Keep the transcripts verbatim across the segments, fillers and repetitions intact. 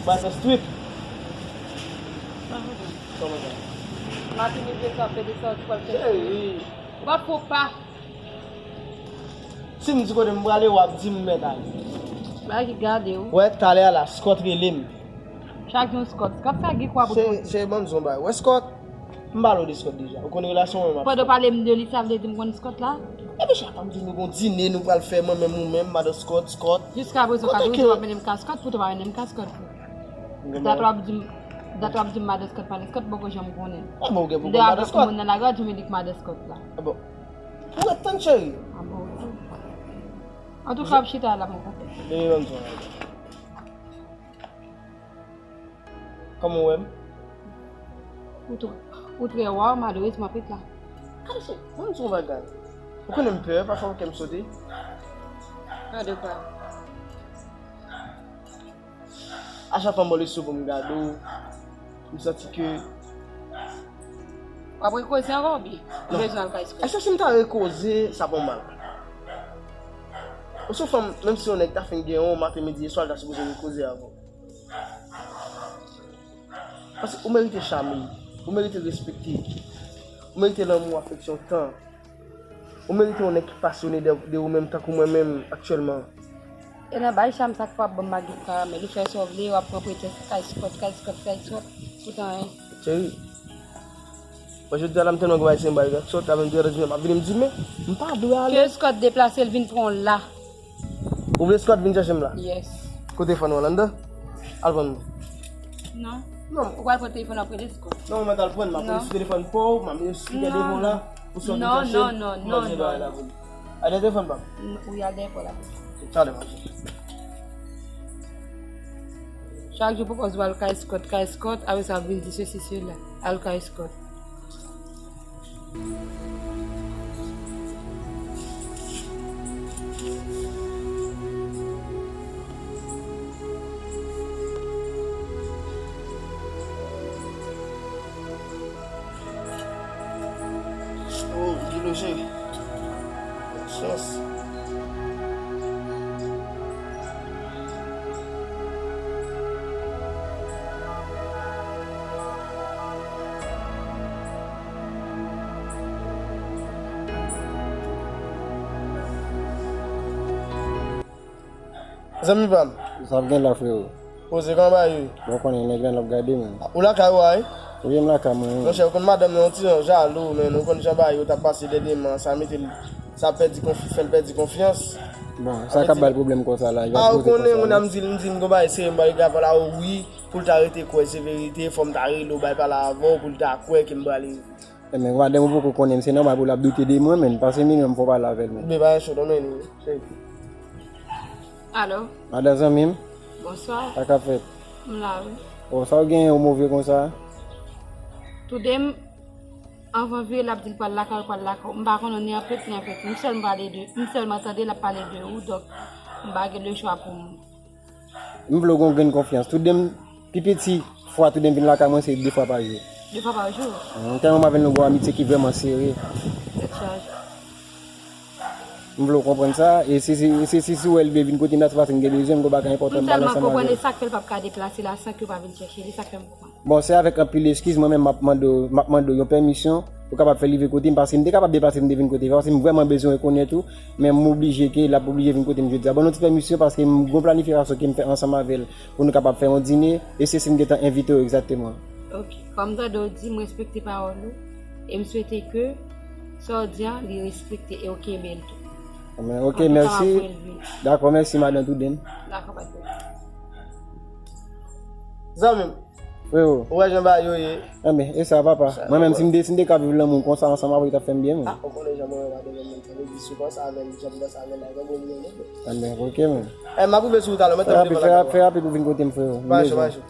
Madan Street. Kòman sa? Maten midi e swa, pede sa, ou di pral fè. Cheri. Ou pa fè pa. Si m di kote m prale, w ap di m mèt ale. Bagay ki gade w. Wè, talè a la, Scott rele m. Chak jou Scott. Scott sa gen kwa pou Se, se ban m di w yon bagay. Wè Scott, m pale w de Scott deja. Ou konn relasyon mwen m ap Pandan w pale m de li, sa vle di m konn Scott la? Epi chak fwa m di nou gon dine nou pral fè mwen menm ou menm, madan Scott, Scott. Jiska prezan, ou ka toujou ap mennen m ka Scott, poutan w pa mennen m ka Scott. Dat w ap di m, dat w ap di m madan Scott, madan Scott, poko janm konnen. Ah bon, ou gen pou konn madan Scott? Moun nan lari, w ap di m li k madan Scott la. Ah bon. Ou ret tann, cheri. Ah bon. Antouka, w ap chita la, mon konpè. Bebe, ban m di w yon bagay. Kòman w wè m? Ou trè, ou trè wa, malerezman, pit la. Gade se, ban m di w yon bagay. Ou konnen m pè, pafwa kè m sote. Gade pa. A chak fwa m bò leso pou m gade w, m santi ke W ap rekoze ankò oubyen ou bezwen al kay Scott? Èske si m ta rekoze, sa pon mal? Ou se yon fanm, menm si yon nèg ta fin gen yon maten, midi e swa, l ta sipoze rekoze avè w. Paske ou merite chame, ou merite respekte, ou merite lanmou, afeksyon, tan. Ou merite yon nèg ki pasyone de, de ou menm tankou mwen menm aktyèlman. E nan bay cham sa k pa ap ban m baget karamèl. Ou fè sa w vle, w ap pran pretèks kay Scott, kay Scott, kay Scott. Poutan, en. Cheri, mwen jodi a la m tèlman gen bagay se yon bagay Scott, la menm di, di, m ap vini m di, men m pa dwe ale. Ke Scott deplase, l vin pran w la. Ou vle Scott vin chèche m la? Yes. Kote telefòn ou an anndan? Al pran l. Non. Non. Ou pral pran telefòn ap rele Scott. Non, mwen al pran l, m ap rele sou telefòn pa w, m ap rele sou telefòn la, pou Scott vin chèche m. Non, non, non, non, non. Al nan telefòn pa m. Wi, al dèyè pa w la. Talè, m ap chèche. Chak jou poko al kay Scott, kay Scott, apre sa ap vin di sesi, sela. Al kay Scott. Oh, Guido cheri. Chans. Zanmi pa m. Sa ap gen la, frero. Poze, kòman bagay yo ye? Bon, konnen nèg la n ap gade, men. Ou lakay ou a, wi? Wi, m lakay mwen, wi. Monchè, ou konn madanm nan yon ti jan jalou, men ou konn jan bagay yo t ap pase dènyèman, sa mete l, sa pèdi konf-, fè l pèdi konfyans. Bon, sa k ap ba l pwoblèm konsa la, li pa sipoze konsa, non. Ah, ou konnen, moun nan m di l, m di l, m gon bagay serye, m pral gade la, o wi, pou l ta rete kwè se verite, fò m ta rele w, bay pale avè w, pou l ta kwè ke m prale. Enben, madanm ou poko konnen m, se nòmal pou l ap doute de mwen, men, pase minimòm fò w pale avè l, men. Bebe, pa gen cho, non, men, cheri. Alo? Madan zanmi m? Bonswa. Sa k ap fèt? M la, wi. Oh, sa w genyen, ou move konsa? Toude m, anvan vire, l ap di l pral lakay ou, pral lakay ou. M pa konnen ni anpèt, ni anpèt. M sèlman pale de, m sèlman tande l ap pale de ou, donk, m pa gen lechwa pou m M vle w gen yon grenn konfyans. Toude m, pi piti fwa toude m vin lakay mwen, se de fwa pa jou. De fwa pa jou? Hum, tèlman m avè l nou gen yon amitye ki vrèman sere. Tèt chaje. M vle w konprann sa, e si, si, si, si, si w wè l vle vin kote m la, se paske m gen bezwen, m gen yon bagay enpòtan m ba l ansanm avè l. M tèlman konprann, e sa k fè l p ap ka deplase la san ke w pa vin chèche li, sa k fè m konprann. Bon, se avèk anpil eskiz, mwen menm m ap mande w, m ap mande w yon pèmisyon pou w kapab fè l rive kote m, paske m te kapab deplase pou m te vin kote l, paske m vrèman bezwen rekonèt ou, men m oblije ke l ap oblije vin kote m jodi a. Ban nou ti pèmisyon, paske m gon planifikasyon ke m fè ansanm avè l pou nou kapab fè yon dine, e se si m gentan envite w egzakteman. Ok, kòm m tande w di, m respekte pawòl ou, e m swete ke sa w di a, li respekte e w kenbe l tou. Anben, ok, mèsi. Dakò, mèsi, madan Touden. Dakò, pa de pwoblèm. Zanmi m, Frero. Ou wè jan bagay yo ye. Anben, e sa, papa. Mwen menm, si m te, si m te ka viv lanmou konsa ansanm avè w, li t ap fè m byen, men. Ah, ou konnen jan mwen wè madanm mwen, sa vle di, si w panse avè m, jan m panse avè l la, e pa bon moun nan, non. Anben, ok, men. Eh, m ap rive sou ou talè, mèt tann devan lakay ou. Fè rapid, fè rapid pou w vin kote m, frero. Pa cho, pa cho.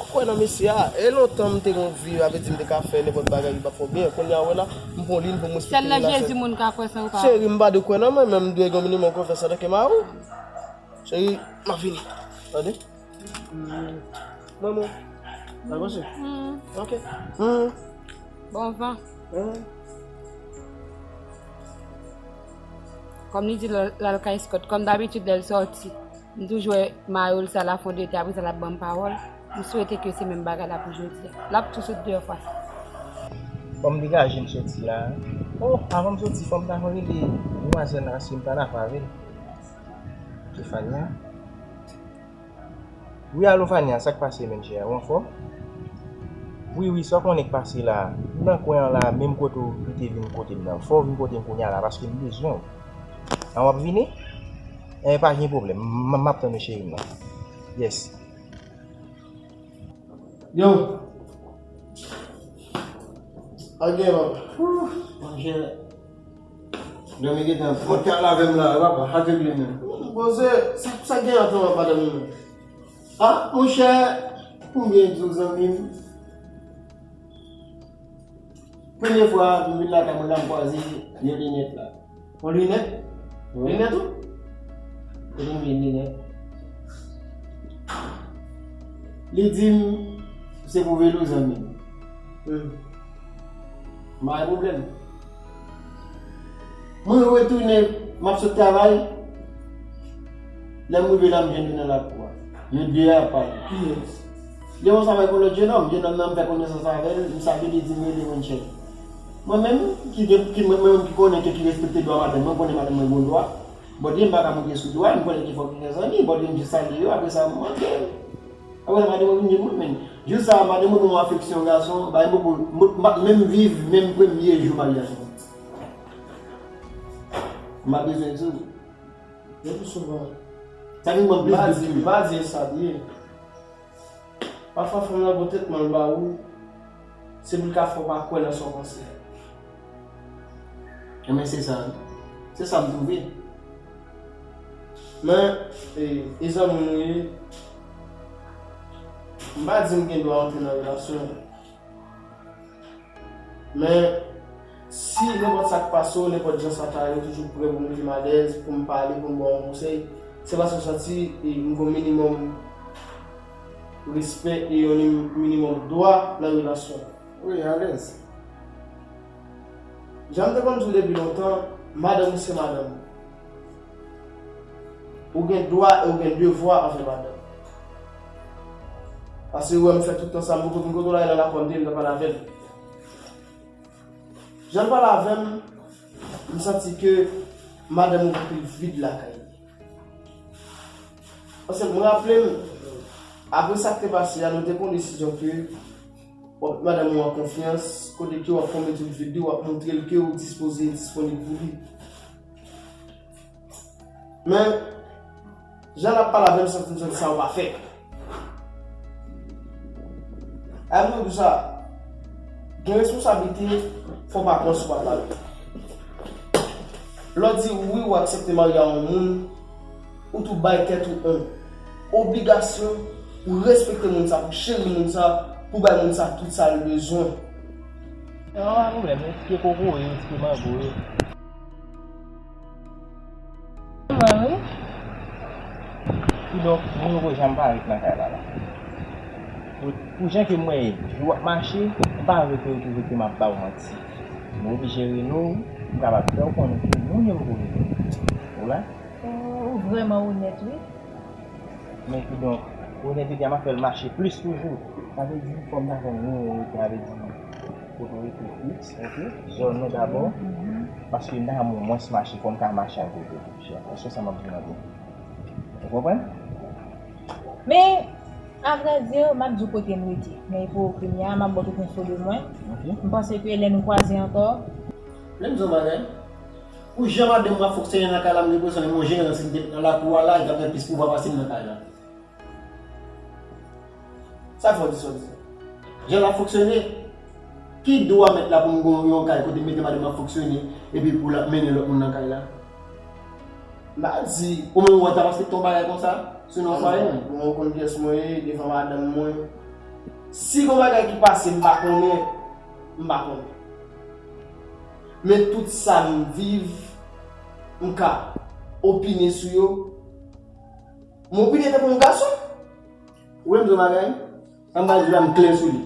Fòk wè nan mesye a. E lontan m te gon vi, avè di m te ka fè nenpòt bagay, li pa fè w byen. Kounye a, wè la, m pran li, m pou m respekte relasyon. Sèl nan Jezi moun ka kwè san ou pa. Cheri, m pa dwe kwè nan mwen, men m dwe gen yon minimòm konfyans antanke mari w. Cheri, m ap vini. Tande? Manman. N al panse? Ok. Bon van. Kòm li di l al kay Scott, kòm dabitid lè l sòti, m toujou wè mayo l sa l ap fè yon dete, apre sa l ap ban m pawòl. M swete ke se menm bagay la pou jodi a. L ap tou sot deyò fwa sa. Fò m degaje m soti la. Oh, avan m soti, fò m ta rele demwazèl la, paske m pa dakò avè l. Stefania. Wi, alo Fania, sa k pase, menn chè? Ou anfòm? Wi, wi, sa w konnen k pase la. M nan kwen an la, menm kote w te vin kote m nan. Fò w vin kote m kounye a la, paske m bezwen w. An w ap vini? Enben, pa gen pwoblèm. M, m ap tann ou, cheri m nan. Yes. Yo. Sa gen, papa? Monchè, dòmi gentan pran kè lave m la, papa, sa te vle menm. Poze, sa, sa gen antan, papa, dòmi menm? Ah, monchè, pou m byen di w, zanmi m, premye fwa m vin lakay mwen la, m kwaze yon linèt la. Yon linèt? Wi. Linèt ou? Kote m jwenn linèt? Li di m se pou velo, zanmi m. Hmm. M pa gen pwoblèm. Mwen retounen, m ap sot travay. Lè m rive la, m jwenn yo nan lakou a. Yo de a ap pale. Kiyès? Leon sa wè pou lòt jenòm, jenòm nan m fè konesans avè l, m salye li, di m rele monchè. Mwen menm, ki gen, ki, mwen menm ki konnen ke ki respekte dwa madanm mwen, konnen madanm mwen gon dwa. Bòdye m pa ka monte sou dwa, m konnen ki fòk ki gen zanmi, bòdye m jis salye yo, apre sa m monte. Apre sa madanm mwen vin di mwen, men, jou sa madanm mwen ban mwen afeksyon gason, bay m poko, m, m, menm viv, menm premye jou maryaj mwen. M pa bezwen di w. Depi souvan. Sa vin ban m plis de di, m pa di e sa l ye. Pafwa fanm nan gon tretman l ba ou, se pou l ka fè w pa kwè nan sa w panse a. Enben se sa, se sa m twouve. Men, e, e zanmi nou ye, m pa di m gen dwa antre nan relasyon. Men, si nenpòt sa k pase w, nenpòt jan sa ta ye, ou toujou prè pou mete m alèz, pou m pale, pou m ba w yon konsèy, se paske w santi, e, m gen yon minimòm respè e yon nim-, minimòm dwa nan relasyon. Wi, alèz. Jan m te konn di w depi lontan, madanm ou se madanm ou. Ou gen dwa e ou gen devwa anvè madanm. Paske ou wè m fè tout tan sa, m poko vin kote w la, e nan lakou a m te ye, m t ap pale avè l. Jan l pale avè m, m santi ke madanm ou gen anpil vid lakay li. Paske m raple m, apre sa k te pase a, nou te pran desizyon ke w ap fè madanm ou an konfyans, kote ke w ap konble tout vid li, w ap montre l ke ou dispoze e disponib pou li. Men, jan l ap pale avè m, santi m santi sa ou pa fè. Avè m di w sa, gen responsablite, fò w pa pran sou pa pale. Lè w di wi, ou aksepte marye a yon moun, ou tou bay tèt ou yon obligasyon pou respekte moun sa, pou cheri moun sa, pou bay moun sa tout sa l bezwen. Nan pa pwoblèm, yon ti pye kokoye, yon ti pye mango. Mwen, wi. Kidonk, moun yo poko janm parèt nan kay la la. Pou, pou jan ke m wè yo ap mache, m pa vle ke yo twouve ke m ap ba w manti. M oblije rele w, m kapab fè w konnen ke moun yo poko vini. Ou la? Ou, ou vrèman onèt, wi. Men kidonk, onètete a m ap fè l mache plis toujou. Sa vle di, fò m ta fè yon rete, sa vle di, kote w rete fiks, oke? Zòn nan dabò. Paske nan moun mwens mache, fò m ka mache ak ou tou, chè. Èske sa m ap di w nan byen? Ou konprann? Men, avrèdi, m ap di w kote m rete. Men pou kounye a, m ap ba w tout enfo de mwen. Oke. M panse ke lè nou kwaze ankò. Men m di w yon bagay. Pou jan madanm mwen ap fonksyone nan kay la, m gen enpresyon li menm yon jeran, si m te nan lakou a la, li t ap gen plis pouvwa pase m nan kay la. Sa fè w di sa w di sa? Jan l ap fonksyone, ki dwa mèt la pou m gen yon kay kote m mete madanm ap fonksyone, epi pou l ap mennen lòt moun nan kay la? M pa di, ou menm ou wè w t ap aksepte yon bagay konsa, sou non fwaye mwen? Bon, ou konn kiyès mwen ye, devan madanm mwen. Si gen yon bagay ki pase, m pa konnen, m pa konnen. Men tout sa m viv, m ka opine sou yo. M opine tankou yon gason. Ou wè m di w bagay? Anba di la m klè sou li.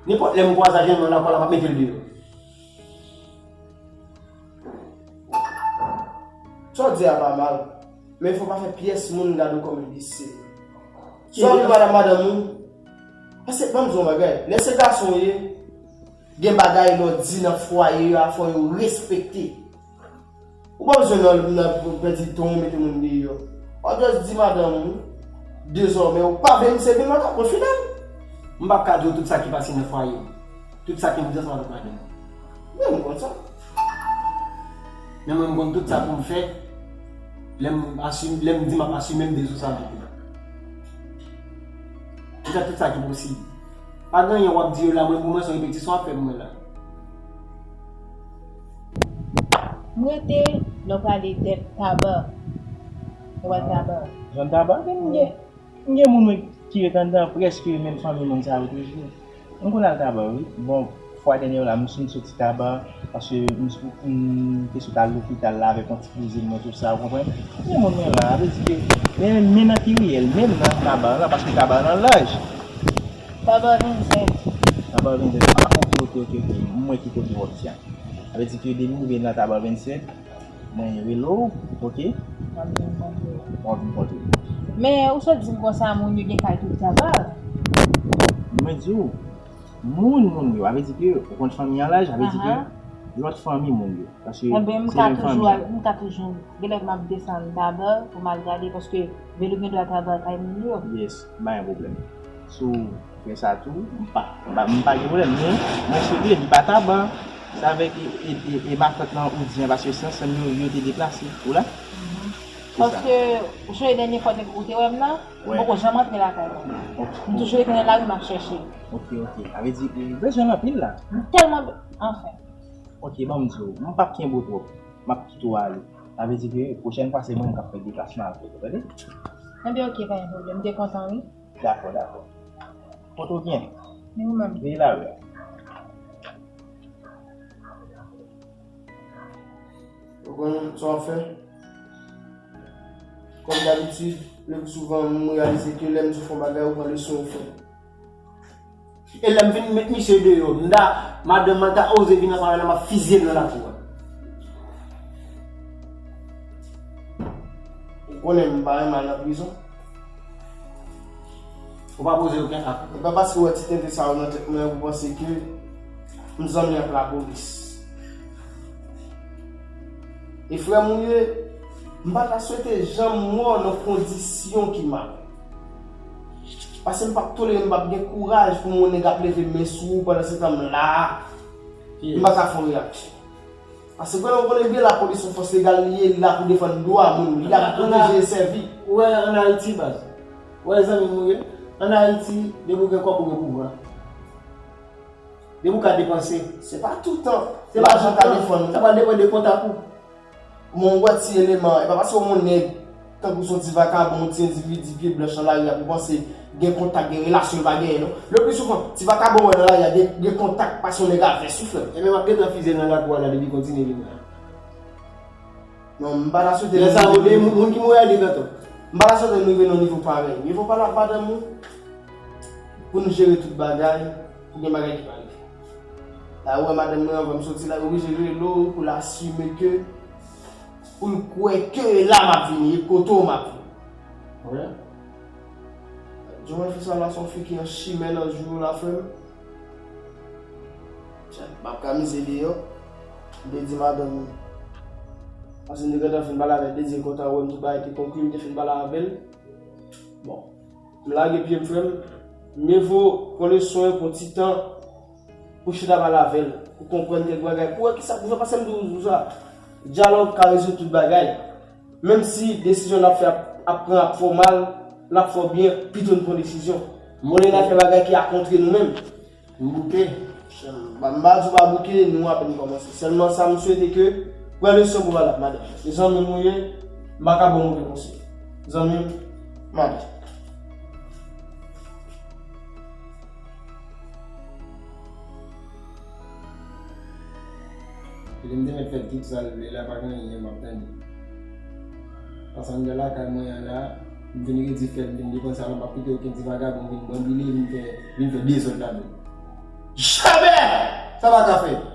Nenpòt lè m kwaze ak yon nonm nan kò la, m ap mete l deyò. Sa w di a pa mal, men fò w pa fè pyès moun gade w kòm enbesil. Sa w ap di madanm, madanm ou, paske ban m di w yon bagay, lè se gason w ye, gen bagay lè w di nan fwaye a, fò yo respekte. Ou pa bezwen nan, nan pèdi tan w mete moun deyò. W ap just di madanm ou, dezòmè ou pa vle misye vin lakay mwen, fini. M p ap ka di w tout sa ki pase nan fwaye m. Tout sa ki m di ansanm avèk madanm mwen. Men m konn sa. Men mwen, m konn tout sa pou m fè. Lè m asime, lè m di m ap asime, m dezosab tou. M fè tout sa ki posib. Pa gen anyen w ap di yo la, mwen, pou mwen, se yon repetisyon w ap fè pou mwen la. M rete, lè w pale de Taba. Ou wè Taba? Jan Taba? Men m gen, m gen moun mwen ki ret anndan, prèske menm fanmi moun sa yo toujou. M konn al Taba, wi. Bon, fwa dènye la, m fin soti Taba, paske m, m te sot al lopital la avèk yon ti kouzin mwen, tou sa, ou konprann? M gen moun mwen la, sa vle di ke, men, men nan ki riyèl, menm nan Taba la, paske Taba nan laj. Taba vennsenk. Taba vennsenk. Ah, ok, ok, ok, ok. M wè ki kote w ap di a. Sa vle di ke depi m rive nan Taba vennsenk, mwen rele w, ok? W ap vin kontre. W ap vin kontre. Men, ou sot di m konsa, moun yo gen kay tout Taba. Mwen di w, moun, moun yo, sa vle di ke, ou konn fanmi an laj, sa vle di ke, lòt fanmi moun yo. Paske se menm fanmi an. Enben, m ka toujou al, m ka toujou, genlè m ap desann Taba pou m al gade, paske velo gen dwa Taba kay moun yo. Yes, pa gen pwoblèm. Si w fè sa tou, m pa, m pa, m pa gen pwoblèm, men mwen swete li pa Taba, se avèk e, e, e, e matant lan ou di an, paske se ansanm yo, yo te deplase, ou la? Mhm. Se sa. Paske, ou sonje dènye fwa ou te wè m nan, m poko janm antre lakay mwen. Ok. M toujou rete nan lari, m ap chèche. Ok, ok. Sa vle di, ou bezwen l anpil la. M tèlman be-, anfen. Ok, ban m di w, m p ap kenbe w twòp. M ap kite w ale. Sa vle di ke pwochèn fwa, se mwen k ap fè deplasman avè w, tande? Enben, ok, pa gen pwoblèm. M te kontan, wi. Dakò, dakò. Kote w gen? Men ou menm? Veye lari a. Ou konn sa w ap fè? Kòm dabitid, le pli souvan, m reyalize ke lè m di w fè yon bagay, ou pran leson ou fè. E lè m fin met misye deyò, m ta, madanm mwen ta oze vin ansanm avè l, m ap fizye l nan lakou a. Ou konnen m pa renmen al nan prizon. Ou pa poze okenn ak. E pa paske w wè ti tenten sa yo nan tèt mwen, ou panse ke m zanmi ak lapolis. E frè m ou ye, m pa ta swete janm wè w nan kondisyon ki mal. Paske m p ap tolere, m p ap gen kouraj pou m wè nèg ap leve men sou ou pandan se tan m la a. M pa ka fè yon reyaksyon. Paske w konnen byen lapolis yon fòs legal li ye, li la pou defann dwa moun, li la pou pwoteje e sèvi. Ou wè ann Ayiti, baz. Ou wè zanmi m ou ye, ann Ayiti, depi w gen kòb, ou gen pouvwa. Depi w ka depanse. Se pa toutan lajan ka defann ou. Sa pral depann de kontak ou. Men w wè ti eleman, e pa paske w yon nèg tankou se yon ti vakabon, yon ti endividi pye blanch nan lari a pou w panse gen kontak, gen relasyon l pa genyen non. Le pli souvan, ti vakabon w wè nan lari a gen, gen kontak pase yon nèg a vès wi frè m. Ebyen m ap gentan fizye l nan lakou a la depi kontinye vin la. Non, m pa ta swete. Lè sa a, moun, moun ki mouri a li gentan. M pa ta swete nou rive nan nivo parèy. Mye fò w pale ak madanm ou pou nou jere tout bagay, pou gen bagay ki pa rive. La ou wè madanm mwen anvan m soti la, oblije rele w pou l asime ke, pou l kwè ke la m ap vini, e kote w m ap vini. Wi. Jovenel Fils la se yon fi ki an chimè nan jou yo la, frè m. M ap ka mize deyò. M te di madanm mwen. Paske m te gentan fin pale avè l, m te di l kontan wè m, tout bagay te konkli, m te fin pale avè l. Bon. M lage pye m, frè m. Mye vo pran leson, pran ti tan pou chita pale avè l, pou konprann kèk bagay, pou wè kisa pou fè, paske m di w sa, dyalòg ka rezoud tout bagay. Menm si desizyon n ap fè ap, ap pran ap fè w mal, l ap fè w byen, pito n pran desizyon. Olye n al fè bagay ki akontre nou menm. M bouke. M pa, m pa di w pa bouke, nou apèn kòmanse. Sèlman sa m swete ke, pran leson pou pale ak madanm. Se zanmi m ou ye, m pa ka ba w move konsèy. Zanmi m, m ale. Epi m te mèt fè tout sa l vle la, pa gen anyen m ap tande. Paske anndan lakay mwen an la, m vin redi fèt, m vin depanse, alò m p ap kite okenn ti vagabon vin banbile, vin fè, vin fè dezòd ladan. Jamè! Sa pa ka fèt.